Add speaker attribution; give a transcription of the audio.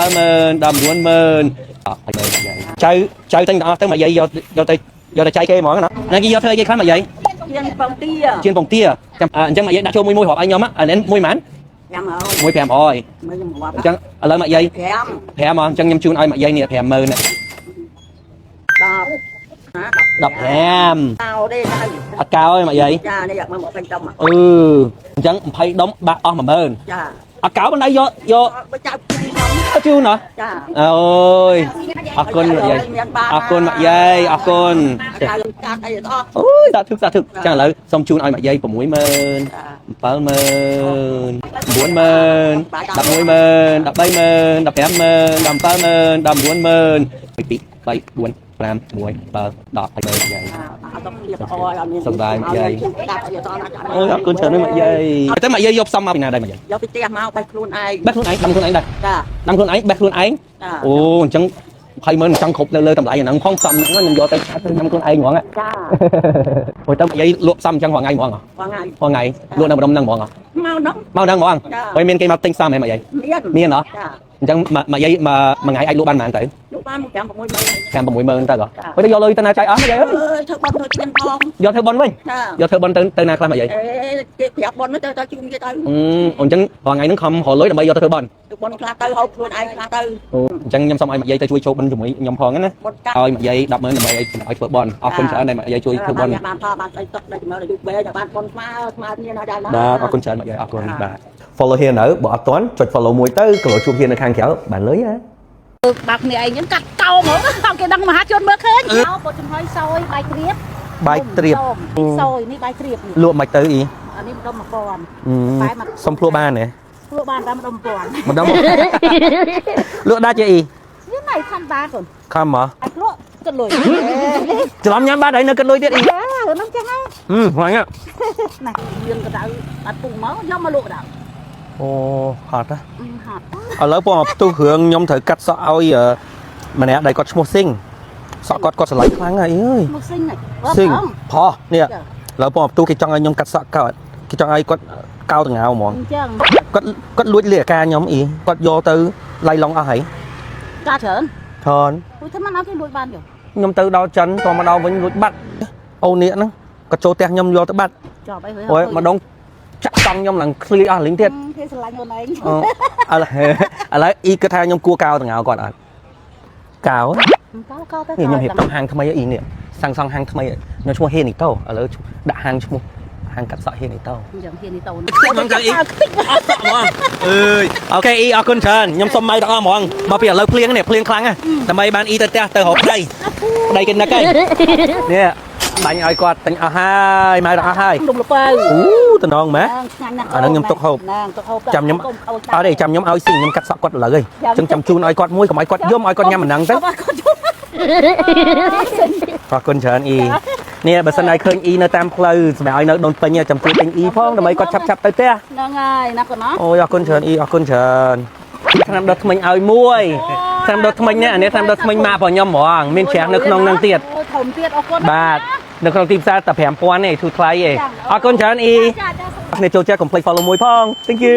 Speaker 1: 17 19,000អត់មើលយាយចៅចៅទិញទាំងអស់ទៅមកយាយយកយកទៅយកទៅចែកគេហ្មងណាណាគេយកធ្វើអីគេខ្លះមកយាយ
Speaker 2: ជៀនពងទា
Speaker 1: ជៀនពងទាចាំអញ្ចឹងមកយាយដាក់ចូលមួយមួយរាប់ឲ្យខ្ញុំអានេះមួយប៉ុន្មាន
Speaker 2: ញ៉ាំហើយ
Speaker 1: មួយ500
Speaker 2: មើលខ្ញុំរាប់
Speaker 1: អញ្ចឹងឥឡូវមកយាយ
Speaker 2: 5
Speaker 1: 5ហ្មងអញ្ចឹងខ្ញុំជូនឲ្យមកយាយនេះ50000នេះ
Speaker 2: 10
Speaker 1: 15
Speaker 2: តោទេទៅ
Speaker 1: អត់កោទេមកយាយ
Speaker 2: ចានេះយកមក20ដុំ
Speaker 1: អឺអញ្ចឹង20ដុំបាក់អស់10000
Speaker 2: ចា
Speaker 1: អត់កោបណ្ដៃយកយក
Speaker 2: បើចៅពី
Speaker 1: ជូនហ៎
Speaker 2: ចា
Speaker 1: អូយអរគុណមកយាយអរគុណមកយាយអរគុណ
Speaker 2: ចៅកាត់អីអស់
Speaker 1: អូយសាធុសាធុចឹងឥឡូវសូមជូនឲ្យមកយាយ60000 70000 90000 110,000 130,000 150,000 170,000 190,000 2 3 4 5 6 7 10 20យាយ
Speaker 2: អត់ទៅទៀតអអត់មាន
Speaker 1: សុខសប្បាយមកយាយ
Speaker 2: កាត់អីអស់ណា
Speaker 1: អូយអរគុណច្រើនណាស់មកយាយតែមកយាយយកផ្សំមកពីណាដែរមកយាយ
Speaker 2: យកពីផ្ទះមកបេះខ្លួនឯង
Speaker 1: បេះខ្លួនឯងដាំខ្លួនឯងដែរ
Speaker 2: ចា
Speaker 1: ដាំខ្លួនឯងបេះខ្លួនឯង
Speaker 2: ចា
Speaker 1: អូអញ្ចឹង20,000ចង់គ្រប់នៅលើតម្លៃអាហ្នឹងផងផ្សំហ្នឹងខ្ញុំយកទៅឆាត់ទៅញ៉ាំខ្លួនឯងហ្មង
Speaker 2: ចា
Speaker 1: អូយទៅមកយាយលក់ផ្សំអញ្ចឹងរាល់ថ្ងៃហ្មង
Speaker 2: រាល់ថ្ងៃ
Speaker 1: រាល់ថ្ងៃលក់នៅម្ដុំហ្នឹងហ្មង
Speaker 2: មកហ្នឹង
Speaker 1: មកហ្នឹងហ្មង
Speaker 2: ចា
Speaker 1: ហើយមានគេមកទិញផ្សំហ៎មកយាយ
Speaker 2: មាន
Speaker 1: មានហ៎
Speaker 2: ចា
Speaker 1: អញ្ចឹងមកយាយមួយថ្ងៃអាចលក់បានប៉ុន្មានទៅ
Speaker 2: លក់បាន5 6ម៉ឺន
Speaker 1: 5 60000ទៅហ៎ហើយទៅយកលុយទៅណាចាយអស់មកយាយអើយ
Speaker 2: អើយធ្វើបុណ្យធ្វើទានផង
Speaker 1: យកធ្វើបុណ្យវិញ
Speaker 2: ចា
Speaker 1: យកធ្វើបុណ្យទៅទៅណាខ្លះមកយាយ
Speaker 2: អេគេប្រាប់បុណ្យទៅទៅជូនគេទៅ
Speaker 1: អឺអញ្ចឹងរាល់ថ្ងៃហ្នឹងខំរកលុយដើម្បីយកទៅធ្វើបុណ្យ
Speaker 2: ទៅបុណ្យខ្លះទៅហូបខ្លួនឯងខ្លះទៅ
Speaker 1: អូអញ្ចឹងខ្ញុំសូមឲ្យមកយាយទៅជួយចូលបុណ្យជាមួយខ្ញុំផងណា
Speaker 2: បុណ្យកាត់
Speaker 1: ឲ្យមកយាយ10,000ដើម្បីឲ្យឲ្យធ្វើបុណ្យអរគុណច្រើនដែលមកយាយជួយធ្វើបុណ្យ
Speaker 2: បានផលបានស្អីទឹកដែលមើលអាយុវែងបានបុណ្យស្មើស្មើគ្នាណាដែរណា
Speaker 1: បាទអរគុណច្រើនមកយាយអរគុណបាទ follow ហ៊ាននៅបើអត់ទាន់ចុច follow មួយទៅក៏ជួបហ៊ាននៅខាងក្រៅបានលុយហ៎
Speaker 3: បើគ្នាឯងហ្នឹងកាត់កោហ្មងអត់គេដឹងមហាជនមើលឃើញកោពុតចំហុយសយបាយត្រៀប
Speaker 1: បាយត្រៀប
Speaker 3: សយនេះបាយត្រៀបនេះ
Speaker 1: លក់មិនទៅអ៊ី
Speaker 3: អានេះម្ដុំ1000បែរមក
Speaker 1: សុំភ្លក់បានទេ
Speaker 3: ភ្លក់បានតាមម្ដុំ1000
Speaker 1: ម្ដុំ លក់ដាច់ទេអ៊ី
Speaker 3: នេះណៃខំតាកូន
Speaker 1: ខំហ៎
Speaker 3: អាយភ្លក់គិតលុយ
Speaker 1: ច្រឡំញ៉ាំបាត់ហើយនៅគិតលុយទៀតអ៊ី
Speaker 3: ចាហ្នឹងចឹងហ៎
Speaker 1: ហឹមហ្នឹង
Speaker 3: ណាយើងក៏ដៅបាត់ពុកមកយកមកលក់ដល់
Speaker 1: អូហត់ហ៎
Speaker 3: ហត់
Speaker 1: ឥឡូវពងផ្ទុះរឿងខ្ញុំត្រូវកាត់សក់ឲ្យម្នាក់ដែលគាត់ឈ្មោះស៊ីងសក់គាត់គាត់ស្រឡាញ់ខ្លាំងហើយអើយ
Speaker 3: មកស៊ីងហ្នឹង
Speaker 1: ស៊ីងផោះនេះឥឡូវពងផ្ទុះគេចង់ឲ្យខ្ញុំកាត់សក់គាត់គេចង់ឲ្យគាត់កោតងៅហ្មង
Speaker 3: អញ្ចឹង
Speaker 1: គាត់គាត់លួចលាអាការខ្ញុំអ៊ីគាត់យកទៅឡៃឡុងអស់ហើយ
Speaker 3: កាច្រើន
Speaker 1: ច្រើន
Speaker 3: ព្រោះថាមិនអត់គេលួចបានយោ
Speaker 1: ខ្ញុំទៅដល់ចិនតមកដល់វិញលួចបាត់អូននេះហ្នឹងគាត់ចូលផ្ទះខ្ញុំយកទៅបាត់
Speaker 3: ចប់អីហើយ
Speaker 1: អូយម្ដងចាក់តង់ខ្ញុំឡើងឃ្លីអស់លីងទៀត
Speaker 3: គេស្រឡាញ់ខ្លួនឯង
Speaker 1: អូឥឡូវឥឡូវអ៊ីគិតថាខ្ញុំគួរកោតងៅគាត់អត់កោ
Speaker 3: កោកោទៅ
Speaker 1: នេះខ្ញុំរៀបចំហាងថ្មីអ៊ីនេះសាងសង់ហាងថ្មីខ្ញុំឈ្មោះហេនីតូឥឡូវដាក់ហាងឈ្មោះហាងកាត់សក់ហេនីតូ
Speaker 3: អញ្ចឹងហ៊ាននេះតូន
Speaker 1: ខ្ញុំចង់អ៊ីអត់សក់ហ្មងអើយ OK អ៊ីអរគុណច្រើនខ្ញុំសុំម៉ៅទាំងអស់ហ្មងមកពីឥឡូវភ្លៀងនេះភ្លៀងខ្លាំងណាស់ដើម្បីបានអ៊ីទៅផ្ទះទៅរកប្តីប្តីគេនឹកហើយនេះបាញ់ឲ្យគាត់ទិញអស់ហើយម៉ៅទាំងអស់ហើយ
Speaker 3: នំល្ពៅ
Speaker 1: អូតំណងម៉ែ
Speaker 3: ឆ្ងាញ់ណាស់
Speaker 1: អាហ្នឹងខ្ញុំទុកហូប
Speaker 3: ហ្នឹងទុកហូប
Speaker 1: ចាំខ្ញុំអត់ទេចាំខ្ញុំឲ្យស៊ីខ្ញុំកាត់សក់គាត់ឥឡូវហីចឹងចាំជូនឲ្យគាត់មួយកុំឲ្យគាត់យំឲ្យគាត់ញ៉ាំអាហ្នឹងទៅ
Speaker 3: គាត់យំ
Speaker 1: អរគុណច្រើនអ៊ីនេះបើសិនឲ្យឃើញអ៊ីនៅតាមផ្លូវសម្រាប់ឲ្យនៅដូនពេញចាំជួយទិញអ៊ីផងដើម្បីគាត់ឆាប់ឆាប់ទៅផ្ទះ
Speaker 3: ហ្នឹងហើយណាគាត់ណា
Speaker 1: អូយអរគុណច្រើនអ៊ីអរគុណច្រើនថ្នាំដុសធ្មេញឲ្យមួយថ្នាំដុសធ្មេញនេះអានេះថ្នាំដុសធ្មេញម៉ាករបស់ខ្ញុំហ្មងមានច្រាស់នៅក្នុងហ្នឹងទៀត
Speaker 3: អូយធំទៀតអរគុណ
Speaker 1: បាទនៅក្នុងទីផ្សារតែ5000ទេធូរថ្លៃទេអរគុណច្រើនអ៊ី
Speaker 3: ចាចា
Speaker 1: អ្នកចូលចិត្តកុំភ្លេច follow មួយផង Thank you.